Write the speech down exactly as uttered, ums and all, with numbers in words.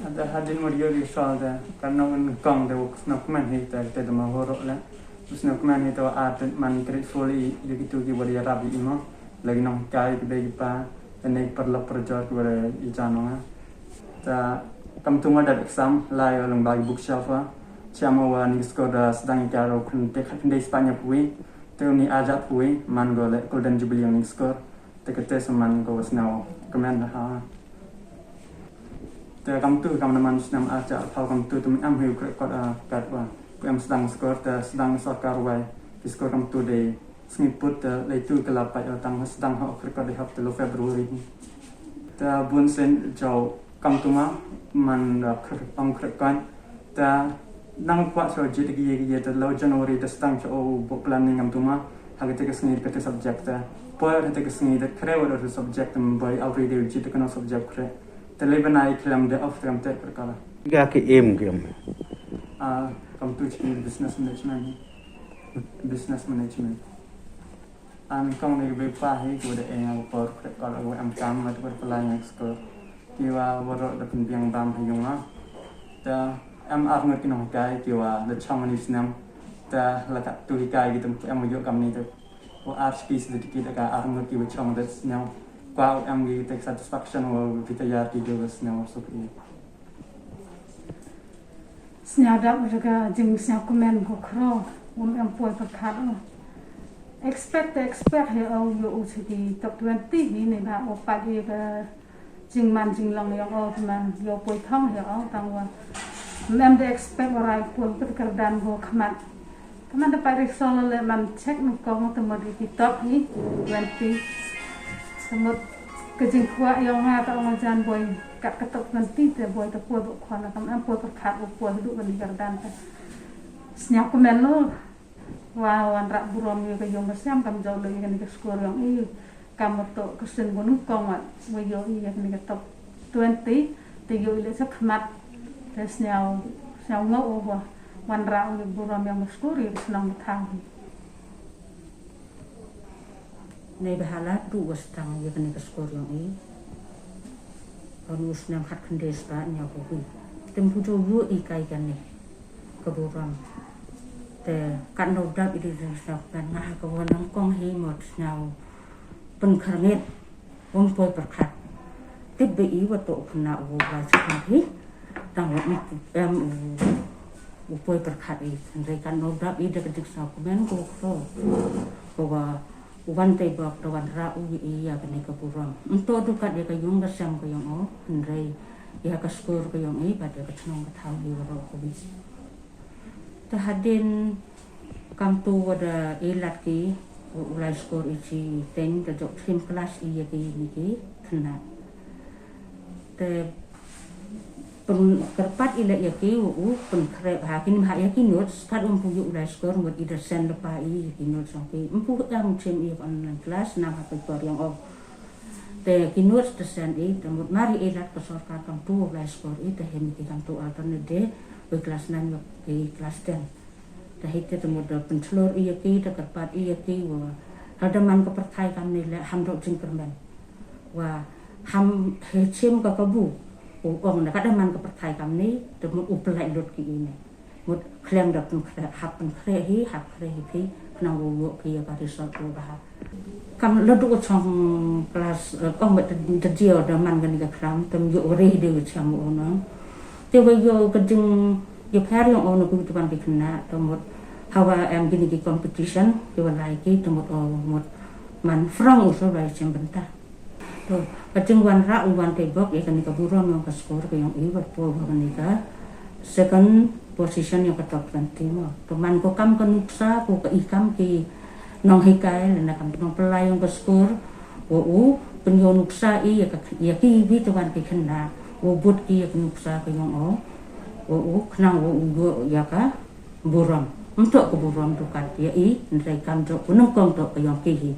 Te hadien wa yoh i shuwa te, ka nongkong te wa sngewkmen hi te, te da ma horo le. Sngewkmen hi te wa ar te man grateful i, ya kitu ki wa da yarap i mo. Lagi nonghikai ki bei ki pa, te ne paralok parajor ki wa da i janong a. Te kam tu ma da exam, lai wa lang bai bookshelf wa. Chiam wa ni score da sdang i ka ro khun te khat khun dei spanya pui. Te ni aja pui, man go le Golden Jubilee ni score. Te kate sa man ko wa sngewkmen ha. Te kam tu kam na man snem aja phaw kam tu tu em hi u krekot a kat wa. Ku em sdang score te sdang sorkar wai. Ki score kam tu de sngi put te le tu ka la pat o tang sdang ha u krekot de hap te lo February. Te bun sen jaw kam tu ma man da kre-, ong krekot. Te nang kwah so jit ki ye ki ye te lo January te sdang so o bo planning kam tu ma. Ha kate ka sngi kate subject te. Poi kate ka sngi te kre wa da subject te bai au ri de jit ka no subject kre. Te le bana i khlem de off te kam te krekot. Ga ki em ki em. Ah, kam tu chi business management. Business management. An kong ni ka bei pa hi ko da e nga por krekot ko em kam ma tu por pelai nga score. Ki wa waroh da pynbiang bam ha yung ma. Te em ar ngut ki nonghikai ki wa da chong ni snem. Te la kat tu hikai ki tum em yoh kam ni te. Wa ar ski certificate da ka ar ngut ki wa chong da snem. Kwa em ki te satisfaction wa ki tayar ki da snem wa suk i. Sñiaw dap re ka jingsñiawkmen ko khro, um em poi pyrkhat o. Expect te expect hi o yoh u chi ki top twenty hi ni ba o pat i ka jingman jinglong yong o, man yoh poi thong hi o tang wa. Um em de expect o rai poi pyrkhat kyrdan ko khmat. Ka man da pat ri solo le man check nang kong te mut ki top hi twenty. Te mut ka jingkwah yong nga ta ong jan boi kat ka top twenty te boi te poi bok khon kam em poi pyrkhat u poi du kani ka kyrdan te. Sñiawkmen lo. Wa wanrah burom ya ka yung ka sem kam jauh lo ya kani ka score yong i. Kam wa toh ka sien ko nang kong wa, wa yoh i ya kani ka top twenty, te yoh i le sa khmat, te sñiaw, sñiaw ngooh u wa, wanrah u ya burom yong ka score ya ka chnong ka thaw hi. Nei ba hala du wa sdang ya kani ka score yong i. Hon u snem khat khyndai spah ñiaw phaw wi. Te ym pu jooh yoh i kai kani ka burom. Te kat no dap i de sñiaw kmen nga ha ka wa nang kong hi mo sñiaw pynkhyrngit, um poi pyrkhat. Tip ba i wa toh u khynnah u wa chakmat hi, tang wa em u, em u, u poi pyrkhat i. Hynrei kat no dap i da ka jingsñiawkmen ko khro. Ko wa u wan te bok da wanrah u i ya kani ka burom. Ym toh du kat ya ka yung ka sem ka yong o, hynrei ya ka score ka yong i, bad ya ka chnong ka thaw i waroh ko wi. Te hadien kam tu wa da e lad ki, u, u lai score i chi ten, te jooh trim class i ya ki ni ki khynnah. Te pyn-, kyrpad i le ya ki u, u pynkhreh ha ki ni ha ya ki notes, kat um pu yoh u lai score mut i da send le pa i ya ki notes yong ki. Ym pu em chim i online class, nang ha paper yong o. Te ki notes te send i, te mut mar i e lad ka sorkar kam tu u lai score i, te hem ki kam tu alternate day, wa class nine wa ki class ten. Te hi te te mut da pynchlur i ya ki, da kyrpad i ya ki wa. Hal da man ka pyrthai kam ni le ham doh jingkyrmen. Wa ham he chim ka kabu. U ong na ka da man ka pyrthai kam ni, te mut u pynlait lut ki i ni. Mut khlem da pynkhreh, hap pynkhreh hi, hap khreh hi phi, khnang u yoh ki ya ka result ko ba ha. Kam la du chong class, eh, kong ba te, te jia da man kani ka khlam, te ym yoh re de u cham u nang. Te wa yoh ka jing, yoh pher yong o na ku tu ban ki khynnah, te mut hawa em kini ki competition, ki wa lai ki, te mut o mut man frang u so lai chem bynta. To, ka jingwanrah u wan te bok, ya kani ka burom yong ka score ka yong i, wa poi wa kani ka second position yong ka top twenty mo. To man ko kam ka nuksa, ko ka i kam ki nonghikai, le na kam nongpynlai yong ka score, wa u pynyoh nuksa i ya ka, ya ki wi te wan ki khynnah, wa bud ki ya ka nuksa ka yong o, wa u khnang wa u yoh ya ka burom. Ym toh ka burom du kat ya i, hynrei kam jooh ko nang kong toh ka yong ki hi.